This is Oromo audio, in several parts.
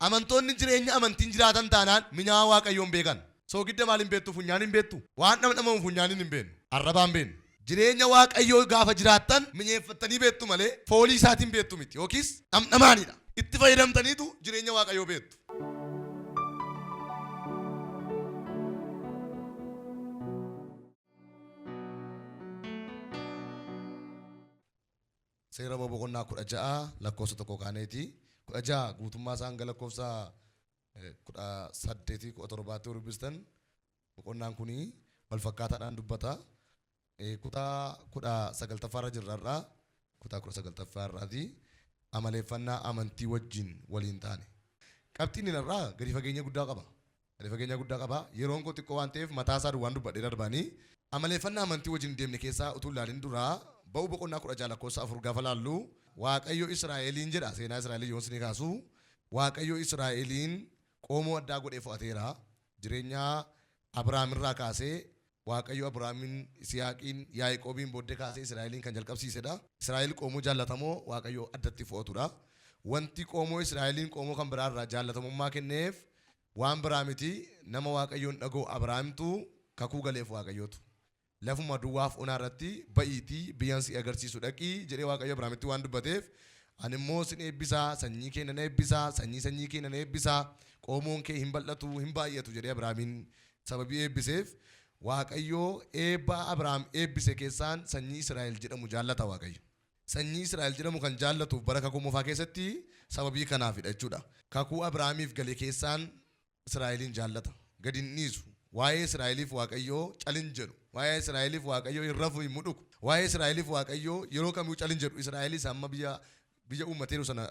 Amantoonni jireenya amantiin jiraatan taanaan minyaa Waaqayyoo hin beekan. Soogidda maal hin beektu? Funyaan hin beektu? Waan dhamdhamamu funyaaniin hin beeknu. Arrabaan beeknu. Jireenya Waaqayyoo gaafa jiraattan minyeeffattanii beektu malee foolii isaatiin beektu miti yookiis dhamdhamaanidha. Itti fayyadamtaniitu jireenya Waaqayyoo beektu. Seera Ba'uu boqonnaa 16 lakkoofsa 1 kaaneeti. 16 guutummaa isaa hanga lakkoofsa 18 17tti yoo dubbistan boqonnaan kun wal fakkaataadhaan dubbata. Kutaa 19ffaa irra jirra har'a. Kutaa 19ffaa irraati. Amaleeffannaa amantii wajjin waliin taane. Qabxiin inni har'aa gadi fageenya guddaa qaba. Gadi fageenya guddaa qaba. Yeroon koo xiqqoo waan ta'eef mataa isaa duwwaan dubbadhee darbaanii. Amaleeffannaa amantii wajjin hin deemne keessaa utuu hin ilaalin dura Ba'uu boqonnaa 16 lakkoofsa 4 gaafa laallu Waaqayyo Israa'eliin jedha. Seenaa Israa'eliin yoon isinii kaasu Waaqayyo Israa'eliin qoomoo addaa godhee fo'ateera. Jireenya Abrahaam irraa kaasee Waaqayyo Abrahaamin, Yisihaaqiin, Yaaqoobiin booddee kaasee Israa'eliin kan jalqabsiisedha. Israa'el qoomoo jaallatamoo Waaqayyo addatti fo'atudha. Wanti qoomoo Israa'eliin qoomoo kan biraa irraa jaallatamummaa kenneef waan biraa miti, nama Waaqayyoon dhaga'u Abrahaamtu kakuu galeef Waaqayyotu. Lafuma duwwaaf onaa irratti ba'iitii biyyan si agarsiisu dhaqi jedhee Waaqayyo Abrahaamitti waan dubbateef, ani immoo sin eebbisa, sanyii kee nan eebbisa, sanyii sanyii kee nan eebbisa, qoomoon kee hin bal'atu, hin baay'atu jedhee Abrahaamiin sababii eebbiseef, Waaqayyo eebba Abrahaam eebbise keessaan sanyii Israa'el jedhamu jaallata Waaqayyo. Sanyii Israa'el jedhamu kan jaallatuuf bara Kakuu Moofaa keessatti sababii kanaafidha jechuudha. Kakuu Abrahaamiif gale keessaan Israa'eliin jaallata. Gad hin dhiisu. Waa'ee Israa'eliif Waaqayyo cal hin jedhu. Waa'ee Israa'eliif Waaqayyo hin rafu hin mudhuku. Waa'ee Israa'eliif Waaqayyo yeroo kamiyyuu cal hin jedhu. Israa'el isa amma biyya biyya uummateeru sana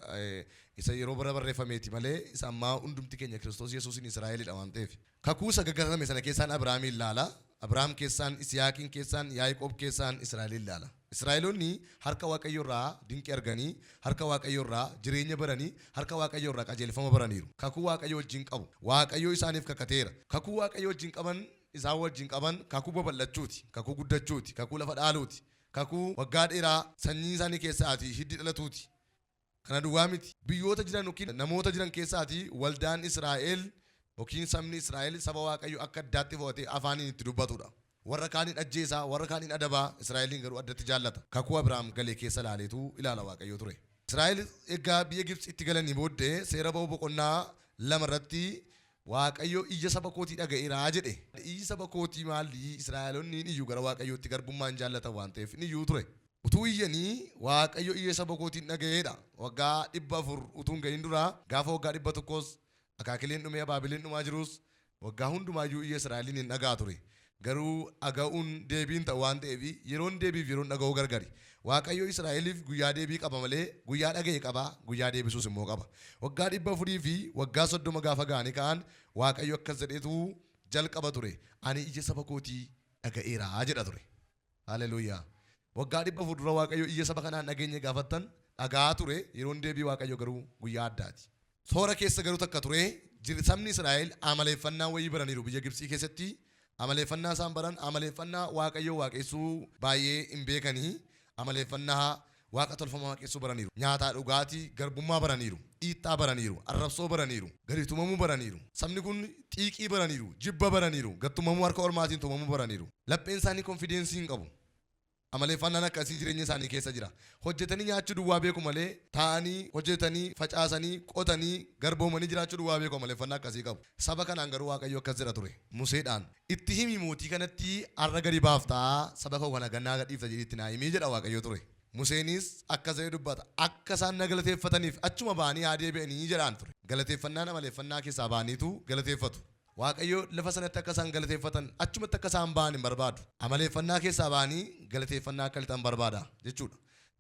isa yeroo bara barreeffameeti malee isa ammaa hundumti keenya Kiristoos Yesuusiin Israa'elidha waan ta'eef. Kakuu isa gagatame sana keessaan Abrahaamiin laala. Abrahaam keessaan, Isihaaqiin keessaan, Yaaqoob keessaan Israa'eliin laala. Israa'eloonni harka Waaqayyoo irraa dinqii arganii, harka Waaqayyoo irraa jireenya baranii, harka Waaqayyoo irraa qajeelfama baraniiru. Kakuu Waaqayyoo wajjin qabu. Waaqayyo isaaniif kakateera. Kakuu Waaqayyoo wajjin qaban isaan wajjin qaban kakuu babal'achuuti, kakuu guddachuuti, kakuu lafa dhaaluuti, kakuu waggaa dheeraa sanyii isaanii keessaatii hiddi dhalatuuti. Kana duwwaa miti. Biyyoota jiran yookiin namoota jiran keessaatii waldaan Israa'el yookiin sabni Israa'el saba Waaqayyo akka addaatti fo'atee afaaniin itti dubbatudha. Warra kaan in ajjeesa, warra kaan in adaba, Israa'eliin garuu addatti jaallata. Kakuu Abrahaam gale keessa ilaaleetu ilaala Waaqayyo ture. Israa'el egaa biyya Gibxiitti galanii booddee Seera Ba'uu boqonnaa 2 irratti Waaqayyo iyya saba kootii dhaga'eera jedhe. Iyyi saba kootii maali? Israa'elonni in iyyu gara Waaqayyootti garbummaa in jaallatan waan ta'eef in iyyuu ture. Utuu iyyanii Waaqayyo iyya saba kootii in dhaga'eedha. Waggaa 400 utuu hin ga'in dura gaafa waggaa 100s akaakileen dhumee abaabileen dhumaa jirus waggaa hundumaayyuu iyya Israa'eliin in dhaga'a ture. Garuu dhaga'uun deebii hin ta'u waan ta'eef yeroon deebiif yeroon dhaga'uu gargari. Waaqayyo Israa'eliif guyyaa deebii qaba malee guyyaa dhaga'e qaba, guyyaa deebisuus immoo qaba. Waggaa 400 fi waggaa 30 gaafa ga'anii ka'an Waaqayyo akkas jedheetu jalqaba ture, Ani iyya saba kootii dhaga'eera jedha ture. Haleluuyaa. Waggaa 400 dura Waaqayyo iyya saba kanaa hin dhageenye gaafattan dhaga'aa ture, yeroon deebii Waaqayyo garuu guyyaa addaati. Toora keessa garuu takka ture, sabni Israa'el amaleeffannaa wayii baraniiru biyya Gibtsii keessatti. Amaleeffannaa isaan baran amaleeffannaa Waaqayyoo waaqessuu baay'ee hin beekanii, amaleeffannaa Waaqa tolfamaa waaqessuu baraniiru. Nyaataa dhugaatii garbummaa baraniiru. Dhiittaa baraniiru. Arrabsoo baraniiru. Gadi tumamuu baraniiru. Sabni kun xiiqii baraniiru. Jibba baraniiru. Gad tumamuu harka ormaatiin tumamuu baraniiru. Lapheen isaanii konfideensii hin qabu. Amaleeffannaan akkasii jireenya isaanii keessa jira. Hojjetanii nyaachuu duwwaa beeku malee taa'anii, hojjetanii, facaasanii, qotanii, garboomanii jiraachuu duwwaa beeku amaleeffannaa akkasii qabu. Saba kanaan garuu Waaqayyo akkas jedha ture Museedhaan, Itti himi mootii kanatti har'a gadi baafta, saba koo kana gannaa gadhiifta jedhii itti naa himi jedha Waaqayyo ture. Museenis akkas jedhee dubbata, Akka isaan na galateeffataniif achuma ba'anii haa deebi'anii jedhaan ture. Galateeffannaan amaleeffannaa keessaa ba'aniitu galateeffatu. Waaqayyo lafa sanatti akka isaan galateeffatan, achumatti akka isaan ba'an hin barbaadu. Amaleeffannaa keessaa ba'anii galateeffannaa akka lixan barbaada jechuudha.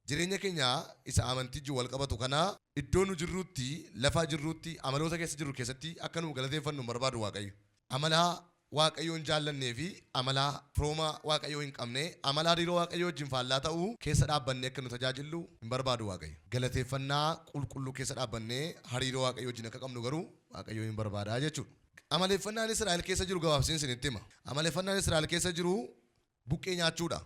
Jireenya keenya isa amantii wajjin wal qabatu kana iddoo nu jirruutti, lafa jirruutti, amaloota keessa jirru keessatti akka nu galateeffannu hin barbaadu Waaqayyo. Amala Waaqayyoo hin jaallannee fi amala firooma Waaqayyoo hin qabne, amala hariiroo Waaqayyoo wajjin faallaa ta'u keessa dhaabbannee akka nu tajaajillu hin barbaadu Waaqayyo. Galateeffannaa qulqulluu keessa dhaabbannee hariiroo Waaqayyoo wajjin akka qabnu garuu Waaqayyo hin barbaada jechuudha. Amaleeffannaan Israa'el keessa jiru gabaabseen isinitti hima. Amaleeffannaan Israa'el keessa jiru buqqee nyaachuudha.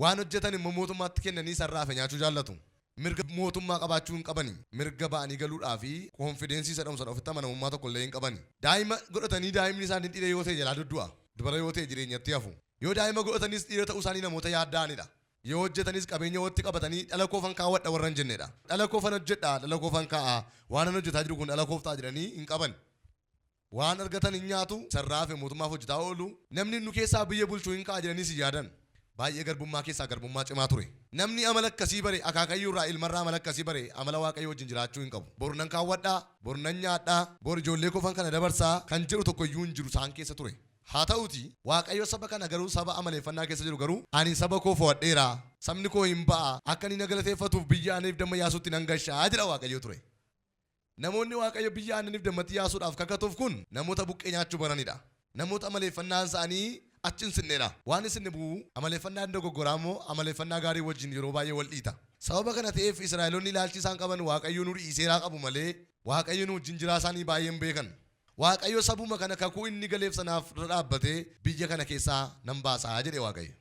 Waan hojjetan immoo mootummaatti kennanii isarraa hafe nyaachuu jaallatu. Mirga mootummaa qabaachuu hin qabani. Mirga ba'anii galuudhaa fi confidence isa jedhamu sana ofitti amanamummaa tokko illee hin qabani. Daa'ima godhatanii daa'imni isaanii dhiira yoo ta'e jalaa duddu'a. Dubara yoo ta'e jireenyatti hafu. Yoo daa'ima godhatanis dhiira ta'uu isaanii namoota yaadda'anidha. Yoo hojjetanis qabeenya walitti qabatanii dhala koofan kaawwadha warra hin jennedha. Dhala koofan hojjedha, dhala koofan kaa'a, waan an hojjetaa jiru kun dhala koof ta'a jedhanii hin qaban. Waan argatan hin nyaatu, sarraa fi mootummaaf hojjetaa oolu. Namni nu keessaa biyya bulchu hin ka'a jedhaniis hin yaadan. Baay'ee garbummaa keessaa garbummaa cimaa ture. Namni amala akkasii bare akaakayyuu irraa ilmarraa amala akkasii bare amala Waaqayyoo wajjin jiraachuu hin qabu. Bor nan kaawwadha, bor nan nyaadha, bor ijoollee koofan kana dabarsaa kan jedhu tokko iyyuu hin jiru isaan keessa ture. Haa ta'uutii, Waaqayyo saba kana garuu saba amaleeffannaa keessa jiru garuu ani saba koo fo'adheera, sabni koo hin ba'a, akka inni na galateeffatuuf biyya aannaniif damma yaasutti nan gasha jedha Waaqayyo ture. Namoonni Waaqayyo biyya aannaniif dammatti yaasuudhaaf kakatuuf kun namoota buqqee nyaachuu baranidha. Namoota amaleeffannaan isaanii achi hin siqnedha. Waan isin dhibu amaleeffannaan dogoggoraa immoo amaleeffannaa gaarii wajjin yeroo baay'ee wal dhiita. Sababa kana ta'eef Israa'eloonni ilaalchi isaan qaban Waaqayyo nu dhiiseeraa qabu malee Waaqayyo nu wajjin jiraa isaanii baay'ee hin beekan. Waaqayyo sabuma kana kakuu inni galeef sanaaf irra dhaabbatee biyya kana keessaa nan baasaa jedhe Waaqayyo.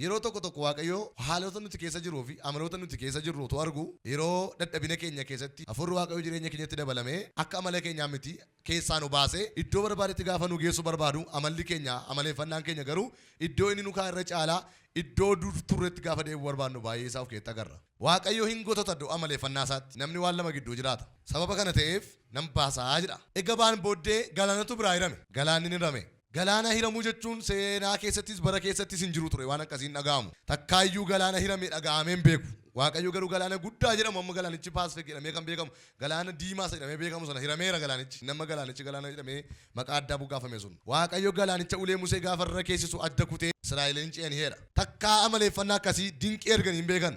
Yeroo tokko tokko Waaqayyo haalota nuti keessa jiruu fi amaloota nuti keessa jirru utuu argu yeroo dadhabina keenya keessatti hafuurri Waaqayyo jireenya keenyatti dabalamee akka amala keenyaa miti keessaa nu baasee iddoo barbaadetti gaafa nu geessuu barbaadu amalli keenya amaleeffannaan keenya garuu iddoo inni nu kaa'e irra caalaa iddoo dur turretti gaafa deebi'uu barbaadnu baay'ee isaa of keessatti agarra. Waaqayyo hin gotota iddoo amaleeffannaa isaatti. Namni waan lama gidduu jiraata. Sababa kana ta'eef nan baasaa jedha. Ega ba'an booddee galaanatu biraa hirame. Galaanni ni hirame. Galaana hiramuu jechuun seenaa keessattis bara keessattis hin jiru ture waan akkasii hin dhaga'amu. Takkaayyuu galaana hirame dhaga'amee hin beeku. Waaqayyo garuu galaana guddaa jedhamu amma galaanichi Paasifik jedhamee kan beekamu galaana diimaa isa jedhamee beekamu sana hirameera galaanichi. Nama galaanichi galaana jedhamee maqaa addaa moggaafame sun. Waaqayyo galaanicha ulee Musee gaafa irra keessisu adda kutee Israa'eliin ce'aniiheera. Takkaa amaleeffannaa akkasii dinqii arganii hin beekan.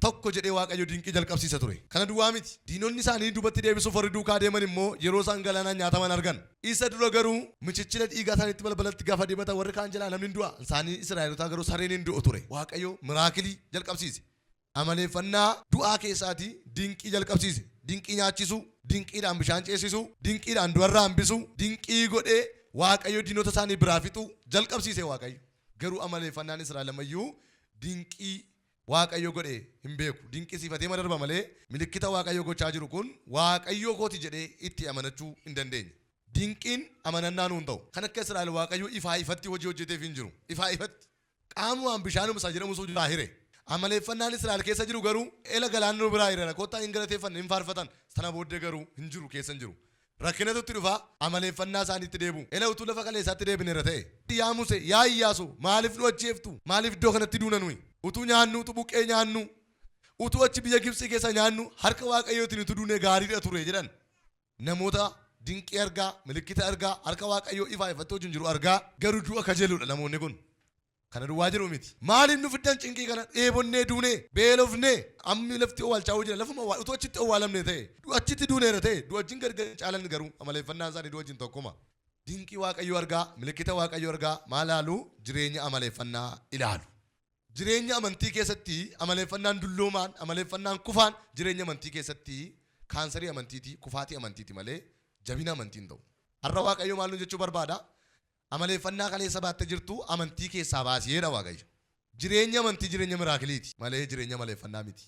Tokko jedhee Waaqayyo dinqii jalqabsiisa ture. Kana duwwaa miti. Diinonni isaanii duubatti deebisuuf warri duukaa deeman immoo yeroo isaan galaanaan nyaataman argan. Isa dura garuu michichila dhiigaa isaaniitti balbalatti gaafa dibatan warri kaan jalaa namni hin du'a. Isaanii Israa'elotaa garuu sareen hin du'u ture. Waaqayyo miraakilii jalqabsiise. Amaleeffannaa du'aa keessaatii dinqii jalqabsiise. Dinqii nyaachisuu, dinqiidhaan bishaan ceesisuu, dinqiidhaan du'arraa hambisuu, dinqii godhee Waaqayyo diinota isaanii biraa fixuu jalqabsiise Waaqayyo. Garuu amaleeffannaan Israa'el ammayyuu dinqii Waaqayyo godhe hin beeku. Dinqisiifatee ma darba malee milikkita Waaqayyo gochaa jiru kun Waaqayyoo kooti jedhee itti amanachuu hin dandeenye. Dinqiin amanannaa nuu hin ta'u. Kan akka Israa'el Waaqayyo ifaa ifatti hojii hojjeteef hin jiru. Ifaa ifatti. Qaamumaan bishaanuma isa jedhamu sun biraa hire. Amaleeffannaan Israa'el keessa jiru garuu ela galaanni nu biraa hireera kottaa hin galateeffanne hin faarfatan. Sana booddee garuu hin jiru keessa hin jiru. Rakkinatu itti dhufa, amaleeffannaa isaaniitti deebi'u. Ela utuu lafa kaleessaatti deebineerra ta'e. Yaa Musee, yaa Iyyaasuu, maaliif nu ajjeeftu? Maaliif iddoo kanatti duuna nuyi? Utuu nyaannuu, utuu buqqee nyaannuu, utuu achi biyya Gibxii keessa nyaannu harka Waaqayyootiin utuu duunee gaariidha ture jedhan. Namoota dinqii argaa, milikkita argaa, harka Waaqayyoo ifaa ifatti wajjin jiru argaa, garuu du'a kajeeludha namoonni kun. Kana duwwaa jedhu miti. Maaliif nu fiddan cinqii kana? Dheebonnee duunee, beelofnee, ammi lafti owwaalchaa jira. Lafuma owwaal utuu achitti owwaalamne ta'e, achitti duuneera ta'e, du'a wajjin gargar hin caalan garuu amaleeffannaan isaanii du'a wajjin tokkuma. Dinqii Waaqayyoo argaa, milikkita Waaqayyoo argaa, maal ilaalu? Jireenya amaleeffannaa ilaalu. Jireenya amantii keessatti amaleeffannaan dulloomaan, amaleeffannaan kufaan jireenya amantii keessatti kaansarii amantiiti, kufaatii amantiiti malee jabina amantii hin ta'u. Har'a Waaqayyo maal nu jechuu barbaada? Amaleeffannaa kaleessa baatte jirtu amantii keessaa baasi jedha Waaqayyo. Jireenyi amantii jireenya miraakiliiti malee jireenya amaleeffannaa miti.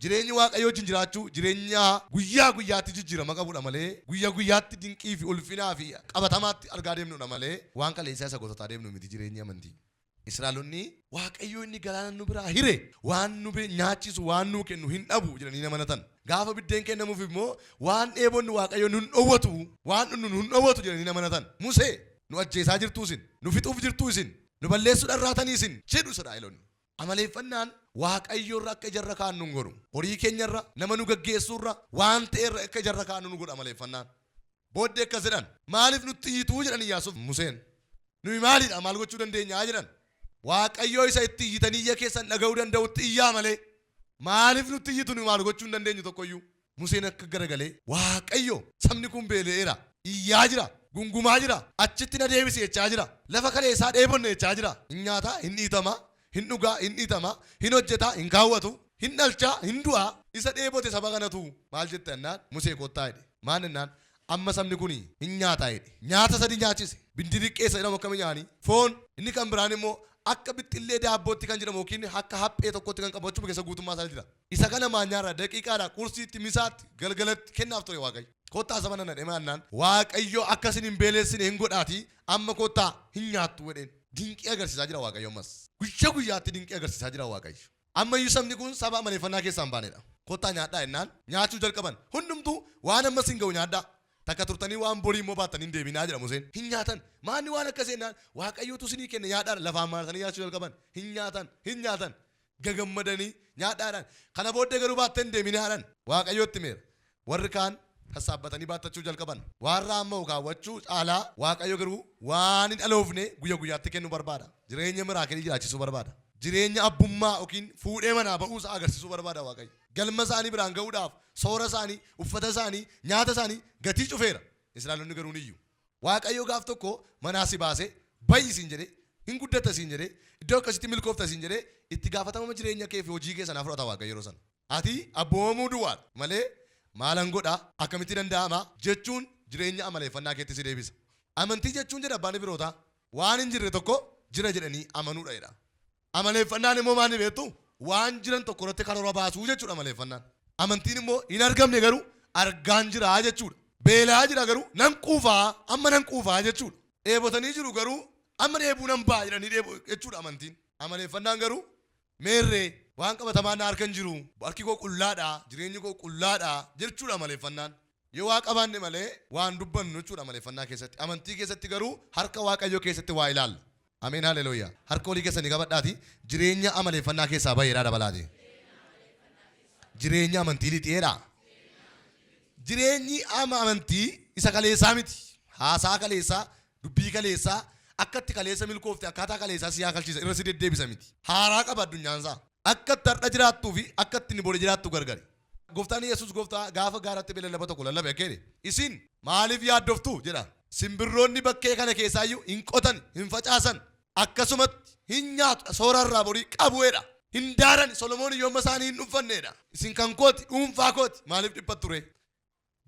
Jireenyi Waaqayyo wajjin jiraachuu jireenya guyyaa guyyaatti jijjiirama qabudha malee guyyaa guyyaatti dinqii fi ulfinaa fi qabatamaatti argaa deemnudha malee waan kaleessaa isa gototaa deemnu miti jireenyi amantii. Israa'elonni Waaqayyo inni galaana nu biraa hire waan nu nyaachisu waan nuu kennu hin dhabu jedhanii amanatan. Gaafa biddeen kennamuuf immoo waan dheebonnu Waaqayyo nun dhowwatu waan dhunnu nun dhowwatu jedhanii amanatan. Musee nu ajjeesaa jirtuu isin nu fixuuf jirtuu isin nu balleessuu dharraatanii isin jedhu Israa'elonni. Amaleeffannaan Waaqayyo irra akka ijarra kaa'annu nu godhu. Horii keenyarra nama nu gaggeessuurra waan ta'erra akka ijarra kaa'annu nu godha amaleeffannaan. Booddee akkas jedhan maaliif nutti iyyituu jedhan Iyyaasuuf Museen. Nuyi maalidha maal gochuu dandeenyaa jedhan. Waaqayyoo isa itti iyyitanii iyya keessan dhaga'uu danda'utti iyyaa malee maaliif nutti iyyitu nuyi maal gochuu hin dandeenyu tokkoyyuu. Museen akka garagalee Waaqayyo sabni kun beela'eera iyyaa jira gungumaa jira achitti na deebisi jechaa jira lafa kaleessaa dheebonne jechaa jira hin nyaataa hin dhiitama hin dhugaa hin dhiitama hin hojjetaa hin kaawwatu hin dhalchaa hin du'aa isa dheebote saba kanatu maal jette jennaan Musee kottaa jedhe maal jennaan amma sabni kun hin nyaataa jedhe nyaata sadi nyaachise bindiriqqeessa jedhamu akkami nyaanii foon inni kan biraan immoo Akka bixxillee daabbootti kan jedhamu yookiin akka haphee tokkotti kan qabu achuma keessa guutummaa isaa jira. Isa kana maanyaarraa daqiiqaadhaa qursiitti, misaatti, galgalatti kennaaf ture Waaqayyo. Kottaa saba nana dhemaannaan Waaqayyo akka isin hin beeleessine hin godhaatii amma kottaa hin nyaattu jedheen. Dinqii agarsiisaa jira Waaqayyo ammas. Guyyaa guyyaatti dinqii agarsiisaa jira Waaqayyo. Ammayyuu sabni kun saba amaleeffannaa keessaa hin baanedha. Kottaa nyaadhaa jennaan nyaachuu jalqaban. Hundumtuu waan ammas hin ga'u nyaadhaa. Takka turtanii waan borii immoo baattanii hin deebinaa jedha Museen. Hin nyaatan. Maanni waan akkasii jennaan Waaqayyotu isinii kenne nyaadhaa lafaan marsanii nyaachuu jalqaban. Hin nyaatan. Hin nyaatan. Gagammadanii nyaadhaadhaan. Kana booddee garuu baattee hin deebinaadhaan. Waaqayyotti himeera. Warri kaan sassaabbatanii baattachuu jalqaban. Waan raamma'u kaawwachuu caalaa Waaqayyo garuu waan hin dhaloofne guyya guyyaatti kennuu barbaada. Jireenya miraakilii jiraachisuu barbaada. Jireenya abbummaa yookiin fuudhee manaa ba'uusaa agarsiisuu barbaada Waaqayyo. Galma isaanii biraan ga'uudhaaf soora isaanii, uffata isaanii, nyaata isaanii gatii cufeera. Israa'eloonni garuu ni iyyu. Waaqayyo gaaf tokko manaa si baasee ba'i siin jedhee, hin guddatta siin jedhee, iddoo akkasitti milkoofta siin jedhee itti gaafatamama jireenya kee fi hojii kee sanaa fudhata Waaqayyo yeroo sana. Ati abboomamuu duwwaadha malee maalan godha, akkamitti danda'ama jechuun jireenya amaleeffannaa keetti si deebisa. Amantii jechuun jedha abbaan Ibrootaa waan hin jirre tokko jira jedhanii amanuudha jedha. Amaleeffannaan immoo maal beektu? Waan jiran tokko irratti karoora baasuu jechuudha amaleeffannaan. Amantiin immoo hin argamne garuu argaan jira jechuudha. Beelaa jira garuu nan quufaa, amma nan quufaa jechuudha. Dheebotanii jiru garuu amma dheebuu nan ba'a jedhanii dheebu jechuudha amantiin. Amaleeffannaan garuu meerree waan qabatamaa na harka hin jiru, harki koo qullaadha, jireenyi koo qullaadha jechuudha amaleeffannaan. Yoo waa qabaanne malee waan dubbannu jechuudha amaleeffannaa keessatti. Amantii keessatti garuu harka Waaqayyoo keessatti waa ilaalla. Ameen, haleluuyaa. Harka olii keessanii qabadhaati jireenya amaleeffannaa keessaa baheedhaa dabalaati. Jireenya amantii lixeedha. Jireenyi ama amantii isa kaleessaa miti. Haasaa kaleessaa, dubbii kaleessaa, akka itti kaleessa milkoofte akkaataa kaleessaa si yaakalchiisa irra si deddeebisa miti. Haaraa qaba addunyaan isaa. Akka itti har'a jiraattuu fi akka itti inni bori jiraattu gargari. Gooftaan Yesuus gooftaa gaafa gaaratti bee lallaba tokko lallabe akka jedhe, isin maaliif yaaddoftu jedha. Simbirroonni bakkee kana keessaayyuu hin qotan, hin facaasan, akkasumatti hin nyaatu, soora irraa borii qabu jedha. Hin daaran, Solomoon yooma isaanii hin dhunfanneedha. Isin kan kooti, dhuunfaa kooti, maaliif dhiphattu ree?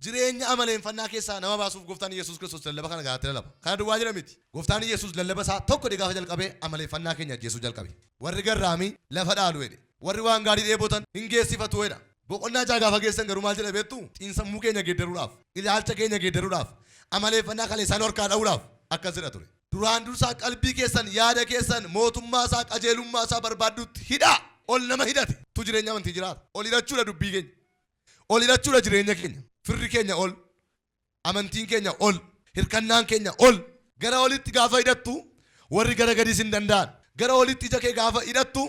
Jireenya amaleenfannaa keessaa nama baasuuf Gooftaan Yesuus Kiristoos lallaba kana gaaratti lallaba. Kana duwwaa jedha miti. Gooftaan Yesuus lallaba isaa tokko gaafa jalqabee amaleeffannaa keenya ajjeesuu jalqabe. Warri garraamii lafa dhaalu jedhe. Warri waan gaarii dheebotan hin geessifatu jedha. Boqonnaa 6 gaafa geessan garuu maal jedha beektu? Xiinsammuu keenya geeddaruudhaaf, ilaalcha keenya geeddaruudhaaf, amaleeffannaa kaleessaa nu harkaa dha'uudhaaf akkas jedha ture. Duraan dursaa qalbii keessan, yaada keessan mootummaa isaa, qajeelummaa isaa barbaadduutti hidhaa. Ol nama hidhate tu jireenya amantii jiraata. Ol hidhachuudha dubbii keenya. Ol hidhachuudha jireenya keenya. Firri keenya ol, amantiin keenya ol, hirkannaan keenya ol. Gara olitti gaafa hidhattu warri gara gadiis hin danda'an. Gara olitti ija kee gaafa hidhattu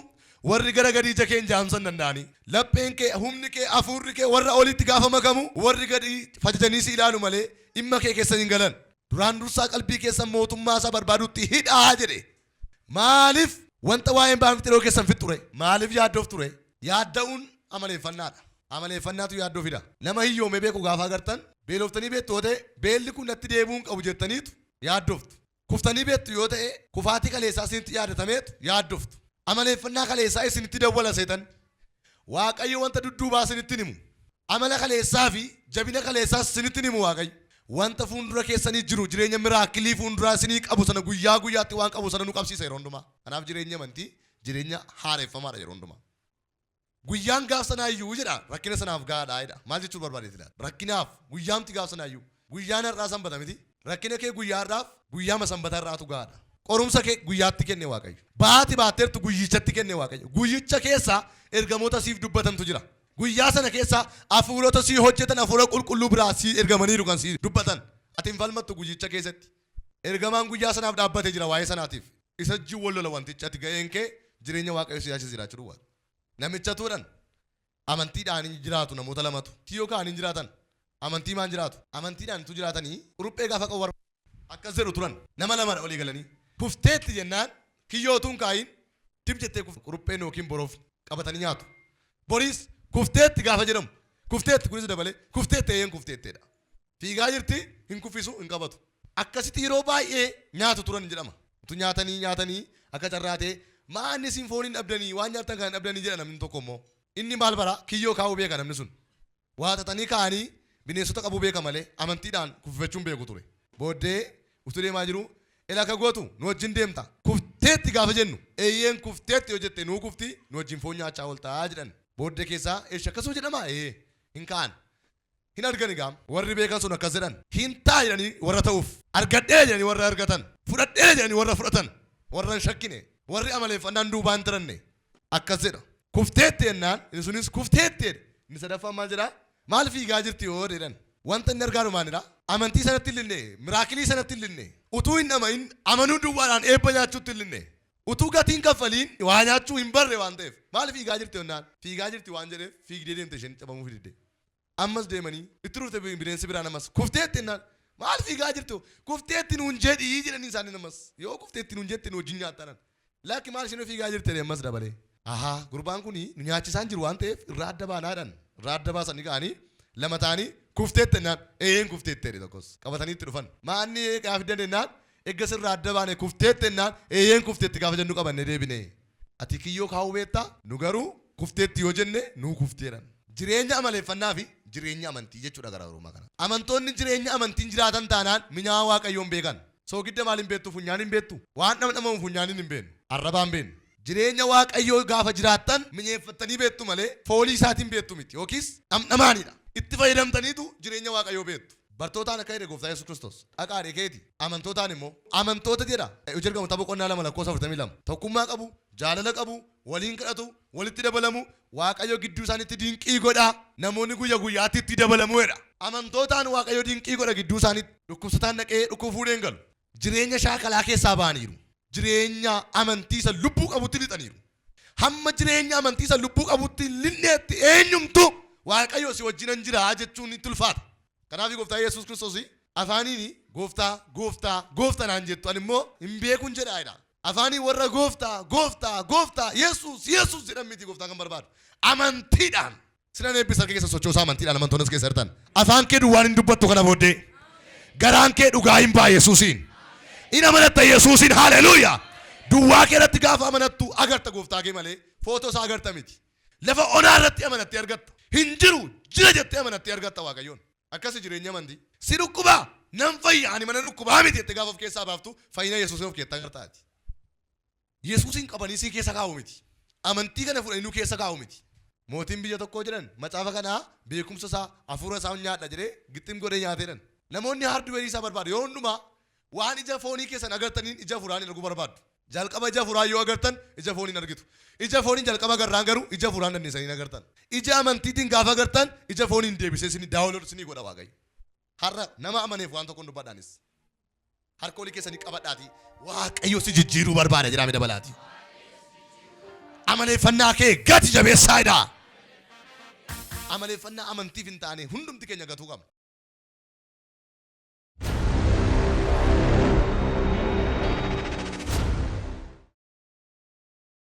warri gara gadii ija kee hin jaamsan hin danda'anii. Lapheen kee, humni kee, hafuurri kee warra olitti gaafa makamu warri gadii fajajanii si ilaalu malee dhimma kee keessa hin galan. Duraan dursaa qalbii keessan mootummaa isaa barbaadutti hidhaa jedhe. Maaliif wanta waa'een baan yeroo keessan fixxu ture? Maaliif yaaddoof ture? Yaadda'uun amaleeffannaadha. Amaleeffannaatu yaaddoo fida. Nama hiyyoomee beeku gaafa agartan beeloftanii beektu yoo ta'e beelli kun natti deebi'uu hin qabu jettaniitu yaaddoftu. Kuftanii beektu yoo ta'e kufaatii kaleessaa isinitti yaadatameetu yaaddoftu. Amaleeffannaa kaleessaa isinitti dawwala seetan. Waaqayyo wanta dudduubaa isinitti himu. Amala kaleessaa fi jabina kaleessaas isinitti himu Waaqayyo. Wanta fuuldura keessanii jiru jireenya miraakilii fuulduraa isinii qabu sana guyyaa guyyaatti waan qabu sana nu qabsiisa yeroo hundumaa. Kanaaf jireenya amantii jireenya haareffamaadha yeroo hundumaa. Guyyaan gaaf sanaa iyyuu jedha rakkina sanaaf gahaadha jedha. Maal jechuu barbaadeeti laata? Rakkinaaf guyyaamti gaaf sanaa iyyuu. Guyyaan har'aa sanbata miti. Rakkina kee guyyaa har'aaf guyyaama sanbata har'aatu gahaadha. Qorumsa kee guyyaatti kenne Waaqayyo. Baati baatteertu guyyichatti kenne Waaqayyo. Guyyicha keessa ergamoota siif dubbatantu jira. Guyyaa sana keessa hafuurota sii hojjetan hafuura qulqulluu biraa sii ergamaniiru kan sii dubbatan. Ati hin falmattu guyyicha keessatti. Ergamaan guyyaa sanaaf dhaabbate jira waa'ee sanaatiif. Isa wajjin wal lola wantichi, ati ga'een kee jireenya Waaqayyo si yaachise jiraachuu duwwaadha. Namichatuudhaan amantiidhaan hin jiraatu namoota lamatu. Tiyoo ka'anii hin jiraatan. Amantii maan jiraatu? Amantiidhaan tu jiraatanii quruphee gaafa qabu akkas jedhu turan. Nama lamadha olii galanii. Kufteetti jennaan kiyyoo utuu hin kaa'iin dib jettee kufte. Qurupheen yookiin borofni qabatanii nyaatu. Boriis kufteetti gaafa jedhamu kufteetti kunis dabalee kufteetti eeyyeen kufteetteedha. Fiigaa jirti hin kuffisu hin qabatu. Akkasitti yeroo baay'ee nyaatu turan jedhama. Utuu nyaatanii nyaatanii akka carraa ta'e maanni isin foon hin dhabdanii waan nyaattan kana hin dhabdanii jedha namni tokko immoo. Inni maal bara kiyyoo kaa'uu beeka namni sun. Waa xaxanii kaa'anii bineensota qabuu beeka malee amantiidhaan kuffifachuun beeku ture. Booddee utuu deemaa jiru Ila akka gootu nu wajjin deemta. Kufteetti gaafa jennu eeyyeen kufteetti yoo jette nuu kufti, nu wajjin foon nyaachaa ooltaa jedhan. Booddee keessaa eesha akkasuma jedhama ee hin ka'an. Hin argani gaam. Warri beekan sun akkas jedhan. Hin ta'a jedhanii warra ta'uuf. Argadhee jedhanii warra argatan. Fudhadhee jedhanii warra fudhatan. Warra hin shakkine. Warri amaleeffannaan duubaan hin tiranne. Akkas jedha. Kufteetti jennaan inni sunis kufteetti jedhe. Inni sadaffaan maal jedhaa? Maal fiigaa jirti yoo jedhan. Wanta inni argaa maalidha? Amantii sanatti hin linne, miracle sanatti hin linne. Utuu hin dhamahin amanuu duwwaadhaan eebba nyaachuutti hin linne. Utuu gatiin kaffaliin waa nyaachuu hin barre waan ta'eef. Maal fiigaa jirti jennaan? Fiigaa jirti waan jedheef fiigdee deemte isheen cabamuu fididde. Ammas deemanii itti dhufte bineensi biraan ammas kufteetti jennaan. Maal fiigaa jirtu? Kufteetti nuun jedhii jedhanii isaanii ammas. Yoo kufteetti nuun jette nu wajjin nyaattanan. Lakki, maal isheen fiigaa jirti jedhee ammas dabalee. Ahaa, gurbaan kun nu nyaachisaan jiru waan ta'eef irraa adda baanaadhaan irraa adda baasanii ka'anii lama ta'anii kufteetti jennaan eeyyeen kufteetti jedhe tokkos qabatanii itti dhufan. Maanni gaafa fidan jennaan eggas irraa adda baane kufteetti jennaan eeyyeen kufteetti gaafa jennu qabannee deebine. Ati kiyyoo kaa'uu beektaa, nu garuu kufteetti yoo jenne nuu kufteedhan. Jireenya amaleeffannaa fi jireenya amantii jechuudha garaagarummaa kana. Amantoonni jireenya amantiin jiraatan taanaan minyaa Waaqayyoon beekan. Soogidda maal hin beektu? Funyaan hin beektu? Waan dhamdhamamu funyaaniin hin beeknu. Arrabaan beeknu. Jireenya Waaqayyoo gaafa jiraattan minyeeffattanii beektu malee foolii isaatiin beektu miti yookiis dhamdhamaanidha. Itti fayyadamtaniitu jireenya Waaqayyoo beektu. Bartootaan akka jedhe Gooftaa Yesuus Kiristoos. Dhaqaa keeti. Amantootaan immoo amantoota jedha. Hojii Ergamoota boqonnaa 2 lakkoofsa 42. Tokkummaa qabu, jaalala qabu, waliin kadhatu, walitti dabalamu, Waaqayyo gidduu isaaniitti dinqii godha. Namoonni guyya guyyaatti itti dabalamu jedha. Amantootaan Waaqayyo dinqii godha gidduu isaaniitti. Dhukkubsataan dhaqee dhukkuba fuudhee hin galu. Jireenya shaakalaa keessaa ba'aniiru. Jireenya amantii isa lubbuu qabutti lixaniiru. Hamma jireenya amantii isa lubbuu qabutti hin linneetti eenyumtu Waaqayyo si wajjinan jira jechuun itti ulfaata. Kanaaf Gooftaa Yesuus Kiristoos afaaniin gooftaa, gooftaa, gooftaa naan jettu, ani immoo hin beekun jedhaa jedha. Afaaniin warra gooftaa, gooftaa, gooftaa, Yesuus, Yesuus jedhan miti gooftaan kan barbaadu. Amantiidhaan. Sinan eebbisa, harka keessa sochoosaa amantiidhaan amantoonnis keessa jirtan. Afaan kee duwwaan hin dubbattu kana booddee. Garaan kee dhugaa hin ba'a Yesuusiin. In amanatta Yesuusiin, haleluuyaa. Duwwaa kee irratti gaafa amanattu agarta gooftaa kee malee footoo isaa agarta miti. Lafa onaa irratti amanattee argatta. Hin jiru jira jettee amanattee argatta Waaqayyoon. Akkasi jireenya amantii. Si dhukkubaa, nan fayya, ani mana dhukkubaa miti jettee gaafa of keessaa baaftu fayyina Yesuusin of keessaa agartaati. Yesuusin qabanii si keessa kaa'u miti. Amantii kana fudhanii nu keessa kaa'u miti. Mootiin biyya tokkoo jedhan macaafa kanaa beekumsa isaa hafuura isaa nyaadha jedhee gixxim godhee nyaatee jedhan. Namoonni hardware isaa barbaadu yoo hundumaa waan ija foonii keessan agartaniin ija hafuuraan arguu barbaadu. Jalqaba ija hafuuraa yoo agartan ija fooniin argitu. Ija fooniin jalqaba agarraan garuu ija hafuuraan dandeessanii agartan. Ija amantiitiin gaafa agartan ija fooniin deebisee isinii download isinii godha Waaqayyo. Har'a nama amaneef waan tokkoon dubbadhaanis. Harka olii keessanii qabadhaati. Waaqayyo si jijjiiruu barbaada jedhame dabalaati. Amaleeffannaa kee gati jabeessaa jedha. Amaleeffannaa amantiif hin taane hundumti keenya gatuu qabna.